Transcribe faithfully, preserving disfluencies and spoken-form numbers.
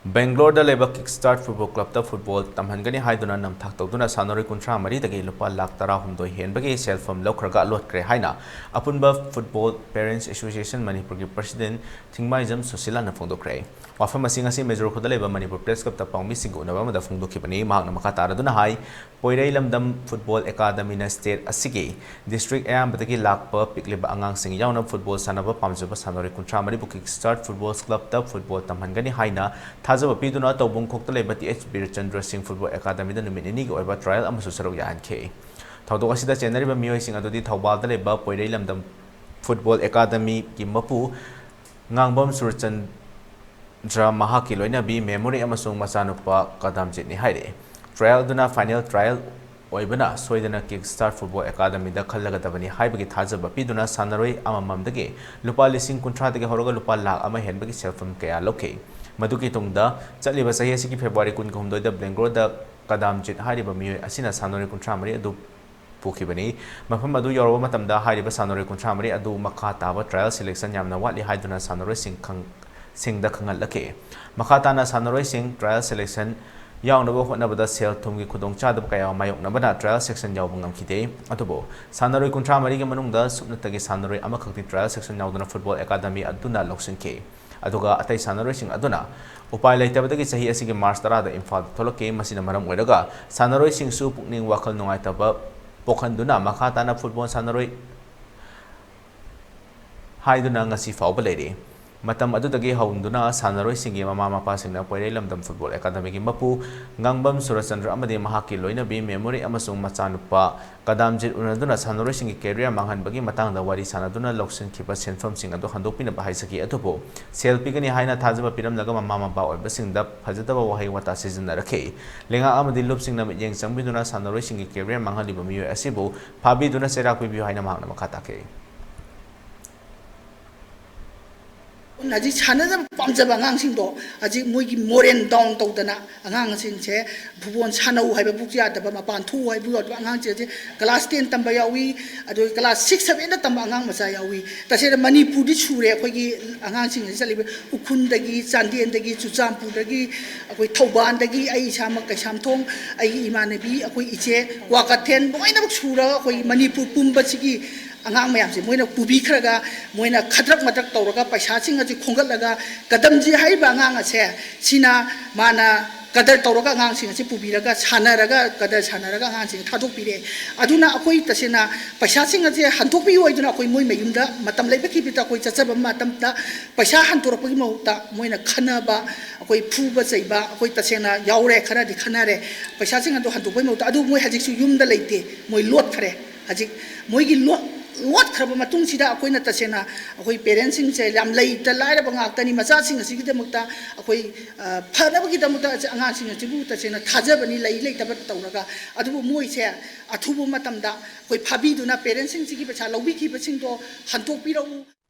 ꯕꯦꯡꯒ꯭ꯂꯣꯔꯗ ꯂꯩꯕ ꯀꯤꯛ start football ꯀ꯭ꯂꯕꯇ football ꯇꯝꯍꯟꯒꯅꯤ ꯍꯥꯏꯗꯨꯅ ꯅꯝꯊꯥꯛ ꯇꯧꯗꯨꯅ ꯁꯥꯟꯅꯔꯣꯏ ꯀꯨꯟꯊ꯭ꯔꯥ ꯃꯔꯤꯗꯒꯤ ꯂꯨꯄꯥ ꯂꯥꯈ ꯇꯔꯥꯍꯨꯝꯗꯣꯏ ꯍꯦꯟꯕꯒꯤ ꯁꯦꯜꯐꯝ ꯂꯧꯈ꯭ꯔꯒ ꯂꯣꯠꯈ꯭ꯔꯦ ꯍꯥꯏꯅ ꯑꯄꯨꯟꯕ ꯐꯨꯠꯕꯣꯜ ꯄꯦꯔꯦꯟꯠꯁ ꯑꯦꯁꯣꯁꯤꯌꯦꯁꯟ ꯃꯅꯤꯄꯨꯔꯒꯤ ꯄ꯭ꯔꯁꯤꯗꯦꯟꯠ ꯊꯤꯡꯃꯥꯏꯖꯝ ꯁꯨꯁꯤꯂꯥꯅ ꯐꯣꯡꯗꯣꯛꯈ꯭ꯔꯦ꯫ ꯋꯥꯐꯝ ꯑꯁꯤ ꯉꯁꯤ ꯃꯦꯖꯣꯔ ꯈꯨꯜꯗ ꯂꯩꯕ ꯃꯅꯤꯄꯨꯔ ꯄ꯭ꯔꯦꯁ ꯀ꯭ꯂꯕꯇ ꯄꯥꯎꯃꯤꯁꯤꯡꯒ ꯎꯅꯕ ꯑꯃꯗ ꯐꯣꯡꯗꯣꯛꯈꯤꯕꯅꯤ꯫ ꯃꯍꯥꯛꯅ ꯃꯈꯥ ꯇꯥꯔꯗꯨꯅ ꯍꯥꯏ, ꯄꯣꯏꯔꯩꯂꯝꯗꯝ ꯐꯨꯠꯕꯣꯜ ꯑꯦꯀꯥꯗꯃꯤꯅ ꯁ꯭ꯇꯦꯠ ꯑꯁꯤꯒꯤ ꯗꯤꯁꯇ꯭ꯔꯤꯛ ꯑꯌꯥꯝꯕꯗꯒꯤ ꯂꯥꯛꯄ ꯄꯤꯛꯂꯤꯕ ꯑꯉꯥꯡꯁꯤꯡ ꯌꯥꯎꯅ ꯐꯨꯠꯕꯣꯜ ꯁꯥꯟꯅꯕ ꯄꯥꯝꯖꯕ ꯁꯥꯟꯅꯔꯣꯏ ꯀꯨꯟꯊ꯭ꯔꯥ ꯃꯔꯤꯕꯨ ꯀꯤꯛ ꯁ꯭ꯇꯥꯔꯠ ꯐꯨꯠꯕꯣꯜ ꯀ꯭ꯂꯕꯇ ꯐꯨꯠꯕꯣꯜ ꯇꯝꯍꯟꯒꯅꯤ ꯍꯥꯏꯅ ꯊꯥꯖꯕ ꯄꯤꯗꯨꯅ ꯇꯧꯕꯨꯡꯈꯣꯛꯇ ꯂꯩꯕ ꯇꯤ ꯑꯩꯆ ꯕꯤꯔꯆꯟꯗ꯭ꯔ ꯁꯤꯡ ꯐꯨꯠꯕꯣꯜ ꯑꯦꯀꯥꯗꯃꯤꯗ ꯅꯨꯃꯤꯠ ꯅꯤꯅꯤꯒꯤ ꯑꯣꯏꯕ ꯇ꯭ꯔꯥꯌꯦꯜ ꯑꯃꯁꯨ ꯁꯔꯨꯛ ꯌꯥꯍꯟꯈꯤ꯫ ꯊꯧꯗꯣꯛ ꯑꯁꯤꯗ ꯆꯦꯟꯅꯔꯤꯕ ꯃꯤꯑꯣꯏꯁꯤꯡ ꯑꯗꯨꯗꯤ ꯊꯧꯕꯥꯜꯗ ꯂꯩꯕ ꯄꯣꯏꯔꯩꯂꯝꯗꯝ ꯐꯨꯠꯕꯣꯜ ꯑꯦꯀꯥꯗꯃꯤꯒꯤ ꯃꯄꯨ ꯉꯥꯡꯕꯝ ꯁꯨꯔꯆꯟꯗ꯭ꯔ, ꯃꯍꯥꯛꯀꯤ ꯂꯣꯏꯅꯕꯤ ꯃꯦꯃꯣꯔꯤ ꯑꯃꯁꯨꯡ ꯃꯆꯥꯅꯨꯄꯥ ꯀꯗꯥꯝꯖꯤꯠꯅꯤ ꯍꯥꯏꯔꯛꯏ꯫ ꯇ꯭ꯔꯥꯌꯦꯜ ꯑꯗꯨꯅ ꯐꯥꯏꯅꯦꯜ ꯇ꯭ꯔꯥꯌꯦꯜ ꯑꯣꯏꯕꯅ ꯁꯣꯏꯗꯅ ꯀꯤꯛ ꯁ꯭ꯇꯥꯔꯠ ꯐꯨꯠꯕꯣꯜ ꯑꯦꯀꯥꯗꯃꯤꯗ ꯈꯜꯂꯒꯗꯕꯅꯤ ꯍꯥꯏꯕꯒꯤ ꯊꯥꯖꯕ ꯄꯤꯗꯨꯅ ꯁꯥꯟꯅꯔꯣꯏ ꯑꯃꯃꯝꯗꯒꯤ ꯂꯨꯄꯥ ꯂꯤꯁꯤꯡ ꯀꯨꯟꯊ꯭ꯔꯥꯗꯒꯤ ꯍꯧꯔꯒ ꯂꯨꯄꯥ ꯂꯥꯈ ꯑꯃ ꯍꯦꯟꯕꯒꯤ ꯁꯦꯜꯐꯝ ꯀꯌꯥ ꯂꯧꯈꯤ꯫ ꯃꯗꯨꯒꯤ ꯇꯨꯡꯗ ꯆꯠꯂꯤꯕ ꯆꯍꯤ ꯑꯁꯤꯒꯤ ꯐꯦꯕ꯭ꯔꯨꯋꯥꯔꯤ ꯀꯨꯟꯒ ꯍꯨꯝꯗꯣꯏꯗ ꯕꯦꯡꯒ꯭ꯂꯣꯔꯗ ꯀꯗꯥꯝꯖꯤꯠ ꯍꯥꯏꯔꯤꯕ ꯃꯤꯑꯣꯏ ꯑꯁꯤꯅ ꯁꯥꯟꯅꯔꯣꯏ ꯀꯨꯟꯊ꯭ꯔꯥ ꯃꯔꯤ ꯑꯗꯨ ꯄꯨꯈꯤꯕꯅꯤ꯫ ꯃꯐꯝ ꯑꯗꯨ ꯌꯧꯔꯕ ꯃꯇꯝꯗ ꯍꯥꯏꯔꯤꯕ ꯁꯥꯟꯅꯔꯣꯏ ꯀꯨꯟꯊ꯭ꯔꯥ ꯃꯔꯤ ꯑꯗꯨ ꯃꯈꯥ ꯇꯥꯕ ꯇ꯭ꯔꯥꯌꯦꯜ ꯁꯦꯂꯦꯛꯁꯟ ꯌꯥꯝꯅ ꯋꯥꯠꯂꯤ ꯍꯥꯏꯗꯨꯅ ꯁꯥꯟꯅꯔꯣꯏꯁꯤꯡ ꯈꯪ-, ꯁꯤꯡꯗ ꯈꯪꯍꯜꯂꯛꯈꯤ꯫ ꯃꯈꯥ ꯇꯥꯅ ꯁꯥꯟꯅꯔꯣꯏꯁꯤꯡ ꯇ꯭ꯔꯥꯌꯦꯜ ꯁꯦꯂꯦꯛꯁꯟ ꯌꯥꯎꯅꯕ ꯍꯣꯠꯅꯕꯗ ꯁꯦꯜ ꯊꯨꯝꯒꯤ ꯈꯨꯗꯣꯡꯆꯥꯗꯕ ꯀꯌꯥ ꯃꯥꯌꯣꯛꯅꯕꯅ ꯇ꯭ꯔꯥꯌꯦꯜ ꯁꯦꯛꯁꯟ ꯌꯥꯎꯕ ꯉꯝꯈꯤꯗꯦ꯫ ꯑꯗꯨꯕꯨ ꯁꯥꯟꯅꯔꯣꯏ ꯀꯨꯟꯊ꯭ꯔꯥ ꯃꯔꯤꯒꯤ ꯃꯅꯨꯡꯗ ꯁꯨꯞꯅꯇꯒꯤ ꯁꯥꯟꯅꯔꯣꯏ ꯑꯃꯈꯛꯇꯤ ꯇ꯭ꯔꯥꯌꯦꯜ ꯁꯦꯛꯁꯟ ꯌꯥꯎꯗꯨꯅ ꯐꯨꯠꯕꯣꯜ ꯑꯦꯀꯥꯗꯃꯤ ꯑꯗꯨꯅ ꯂꯧꯁꯤꯟꯈꯤ꯫ ꯑꯗꯨꯒ ꯑꯇꯩ ꯁꯥꯟꯅꯔꯣꯏꯁꯤꯡ ꯑꯗꯨꯅ ꯎꯄꯥꯏ ꯂꯩꯇꯕꯗꯒꯤ ꯆꯍꯤ ꯑꯁꯤꯒꯤ ꯃꯥꯔꯆ ꯇꯔꯥꯗ ꯏꯝꯐꯥꯜꯗ ꯊꯣꯛꯂꯛꯈꯤ꯫ ꯃꯁꯤꯅ ꯃꯔꯝ ꯑꯣꯏꯔꯒ ꯁꯥꯟꯅꯔꯣꯏꯁꯤꯡꯁꯨ ꯄꯨꯛꯅꯤꯡ ꯋꯥꯈꯜ ꯅꯨꯡꯉꯥꯏꯇꯕ ꯄꯣꯛꯍꯟꯗꯨꯅ ꯃꯈꯥ ꯇꯥꯅ ꯐꯨꯠꯕꯣꯜ ꯁꯥꯟꯅꯔꯣꯏ ꯍꯥꯏꯗꯨꯅ ꯉꯁꯤ ꯐꯥꯎꯕ ꯂꯩꯔꯤ꯫ ꯃꯇꯝ ꯑꯗꯨꯗꯒꯤ ꯍꯧꯗꯨꯅ ꯁꯥꯟꯅꯔꯣꯏꯁꯤꯡꯒꯤ ꯃꯃꯥ ꯃꯄꯥꯁꯤꯡꯅ ꯄꯣꯏꯔꯩꯂꯝꯗꯝ ꯐꯨꯠꯕꯣꯜ ꯑꯦꯀꯥꯗꯃꯤꯒꯤ ꯃꯄꯨ ꯉꯥꯡꯕꯝ ꯁꯨꯔꯆꯟꯗ꯭ꯔ ꯑꯃꯗꯤ ꯃꯍꯥꯛꯀꯤ ꯂꯣꯏꯅꯕꯤ ꯃꯦꯃꯣꯔꯤ ꯑꯃꯁꯨꯡ ꯃꯆꯥꯅꯨꯄꯥ ꯀꯗꯥꯝꯖꯤꯠ ꯎꯅꯗꯨꯅ ꯁꯥꯟꯅꯔꯣꯏꯁꯤꯡꯒꯤ ꯀꯦꯔꯤꯌꯔ ꯃꯥꯡꯍꯟꯕꯒꯤ ꯃꯇꯥꯡꯗ ꯋꯥꯔꯤ ꯁꯥꯟꯅꯗꯨꯅ ꯂꯧꯁꯤꯟꯈꯤꯕ ꯁꯦꯟꯐꯝꯁꯤꯡ ꯑꯗꯨ ꯍꯟꯗꯣꯛꯄꯤꯅꯕ ꯍꯥꯏꯖꯈꯤ꯫ ꯑꯗꯨꯕꯨ ꯁꯦꯜ ꯄꯤꯒꯅꯤ ꯍꯥꯏꯅ ꯊꯥꯖꯕ ꯄꯤꯔꯝꯂꯒ ꯃꯃꯥ ꯃꯄꯥ ꯑꯣꯏꯕꯁꯤꯡꯗ ꯐꯖꯗꯕ ꯋꯥꯍꯩ ꯋꯥꯇꯥ ꯁꯤꯖꯤꯟꯅꯔꯛꯈꯤ꯫ ꯂꯩꯉꯥꯛ ꯑꯃꯗꯤ ꯂꯨꯞꯁꯤꯡꯅ ꯃꯤꯠꯌꯦꯡ ꯆꯪꯕꯤꯗꯨꯅ ꯁꯥꯟꯅꯔꯣꯏꯁꯤꯡꯒꯤ ꯀꯦꯔꯤꯌꯔ ꯃꯥꯡꯍꯜꯂꯤꯕ ꯃꯤꯑꯣꯏ ꯑꯁꯤꯕꯨ ꯐꯥꯕꯤꯗꯨꯅ ꯆꯩꯔꯥꯛ ꯄꯤꯕꯤꯌꯨ ꯍꯥꯏꯅ ꯃꯍꯥꯛꯅ ꯃꯈꯥ ꯇꯥꯈꯤ꯫ ꯍꯧꯖꯤꯛ ꯁꯥꯟꯅꯖꯕ ꯄꯥꯝꯖꯕ ꯑꯉꯥꯡꯁꯤꯡꯗꯣ ꯍꯧꯖꯤꯛ ꯃꯣꯏꯒꯤ ꯃꯣꯔꯦꯜ ꯗꯥꯎꯟ ꯇꯧꯗꯅ ꯑꯉꯥꯡꯁꯤꯡꯁꯦ ꯐꯨꯠꯕꯣꯜ ꯁꯥꯟꯅꯧ ꯍꯥꯏꯕꯕꯨ ꯌꯥꯗꯕ, ꯃꯄꯥꯟ ꯊꯣꯛꯎ ꯍꯥꯏꯕꯕꯨ ꯌꯥꯗꯕ ꯑꯉꯥꯡꯁꯤꯡꯁꯦ ꯀ꯭ꯂꯥꯁ ꯇꯦꯟ ꯇꯝꯕ ꯌꯥꯎꯏ, ꯑꯗꯨꯒ ꯀ꯭ꯂꯥꯁ ꯁꯤꯛꯁ ꯁꯕꯦꯟꯗ ꯇꯝꯕ ꯑꯉꯥꯡ ꯃꯆꯥ ꯌꯥꯎꯏ꯫ ꯇꯁꯦꯡꯅ ꯃꯅꯤꯄꯨꯔꯗꯤ ꯁꯨꯔꯦ ꯑꯩꯈꯣꯏꯒꯤ ꯑꯉꯥꯡꯁꯤꯡ ꯑꯁꯤ ꯆꯠꯂꯤꯕ ꯎꯈ꯭ꯔꯨꯜꯗꯒꯤ, ꯆꯥꯟꯗꯦꯜꯗꯒꯤ, ꯆꯨꯔꯆꯥꯟꯄꯨꯔꯗꯒꯤ, ꯑꯩꯈꯣꯏ ꯊꯧꯕꯥꯜꯗꯒꯤ, ꯑꯩ ꯏꯁꯥꯃꯛ ꯀꯩꯁꯥꯝꯊꯣꯡ, ꯑꯩꯒꯤ ꯏꯃꯥꯟꯅꯕꯤ, ꯑꯩꯈꯣꯏ ꯏꯆꯦ ꯀ꯭ꯋꯥꯀꯩꯊꯦꯜ, ꯂꯣꯏꯅꯃꯛ ꯁꯨꯔꯒ ꯑꯩꯈꯣꯏ ꯃꯅꯤꯄꯨꯔ ꯄꯨꯝꯕꯁꯤꯒꯤ ꯑꯉꯥꯡ ꯃꯌꯥꯝꯁꯦ ꯃꯣꯏꯅ ꯄꯨꯕꯤꯈ꯭ꯔꯒ, ꯃꯣꯏꯅ ꯈꯗ꯭ꯔꯛ ꯃꯗ꯭ꯔꯛ ꯇꯧꯔꯒ ꯄꯩꯁꯥꯁꯤꯡ ꯑꯁꯤ ꯈꯣꯝꯒꯠꯂꯒ, ꯀꯗꯝꯖꯤ ꯍꯥꯏꯔꯤꯕ ꯑꯉꯥꯡ ꯑꯁꯦ, ꯁꯤꯅ ꯃꯥꯅ ꯀꯗꯔ ꯇꯧꯔꯒ ꯑꯉꯥꯡꯁꯤꯡ ꯑꯁꯤ ꯄꯨꯕꯤꯔꯒ ꯁꯥꯟꯅꯔꯒ, ꯀꯗꯔ ꯁꯥꯟꯅꯔꯒ ꯑꯉꯥꯡꯁꯤꯡ ꯊꯥꯗꯣꯛꯄꯤꯔꯦ꯫ ꯑꯗꯨꯅ ꯑꯩꯈꯣꯏ ꯇꯁꯦꯡꯅ ꯄꯩꯁꯥꯁꯤꯡ ꯑꯁꯦ ꯍꯟꯗꯣꯛꯄꯤꯌꯨ ꯍꯥꯏꯗꯨꯅ ꯑꯩꯈꯣꯏ ꯃꯣꯏ ꯃꯌꯨꯝꯗ ꯃꯇꯝ ꯂꯩꯕ ꯈꯤꯕꯤꯗ ꯑꯩꯈꯣꯏ ꯆꯠꯆꯕ ꯃꯇꯝꯗ, ꯄꯩꯁꯥ ꯍꯟꯗꯣꯔꯛꯄꯒꯤ ꯃꯍꯨꯠꯇ ꯃꯣꯏꯅ ꯈꯟꯅꯕ, ꯑꯩꯈꯣꯏ ꯐꯨꯕ ꯆꯩꯕ, ꯑꯩꯈꯣꯏ ꯇꯁꯦꯡꯅ ꯌꯥꯎꯔꯦ, ꯈꯔꯗꯤ ꯈꯟꯅꯔꯦ꯫ ꯄꯩꯁꯥꯁꯤꯡ ꯑꯗꯨ ꯍꯟꯗꯣꯛꯄꯒꯤ ꯃꯍꯨꯠꯇ, ꯑꯗꯨ ꯃꯣꯏ ꯍꯧꯖꯤꯛꯁꯨ ꯌꯨꯝꯗ ꯂꯩꯇꯦ, ꯃꯣꯏ ꯂꯣꯠꯈ꯭ꯔꯦ꯫ ꯍꯧꯖꯤꯛ ꯃꯣꯏꯒꯤ ꯂꯣꯠ-, ꯂꯣꯠꯈ꯭ꯔꯕ ꯃꯇꯨꯡꯁꯤꯗ ꯑꯩꯈꯣꯏꯅ ꯇꯁꯦꯡꯅ ꯑꯩꯈꯣꯏ ꯄꯦꯔꯦꯟꯁꯁꯤꯡꯁꯦ, ꯌꯥꯝ ꯂꯩꯇ ꯂꯥꯏꯔꯕ ꯉꯥꯛꯇꯅꯤ, ꯃꯆꯥꯁꯤꯡ ꯑꯁꯤꯒꯤꯗꯃꯛꯇ ꯑꯩꯈꯣꯏ, ꯑ, ꯐꯅꯕꯒꯤꯗꯃꯛꯇ ꯑꯉꯥꯡꯁꯤꯡ ꯑꯁꯤꯕꯨ ꯇꯁꯦꯡꯅ ꯊꯥꯖꯕꯅꯤ, ꯂꯩ ꯂꯩꯇꯕ ꯇꯧꯔꯒ, ꯑꯗꯨꯕꯨ ꯃꯣꯏꯁꯦ ꯑꯊꯨꯕ ꯃꯇꯝꯗ ꯑꯩꯈꯣꯏ ꯐꯥꯕꯤꯗꯨꯅ ꯄꯦꯔꯦꯟꯁꯁꯤꯡꯁꯤꯒꯤ ꯄꯩꯁꯥ ꯂꯧꯕꯤꯈꯤꯕꯁꯤꯡꯗꯣ ꯍꯟꯗꯣꯛꯄꯤꯔꯛꯎ꯫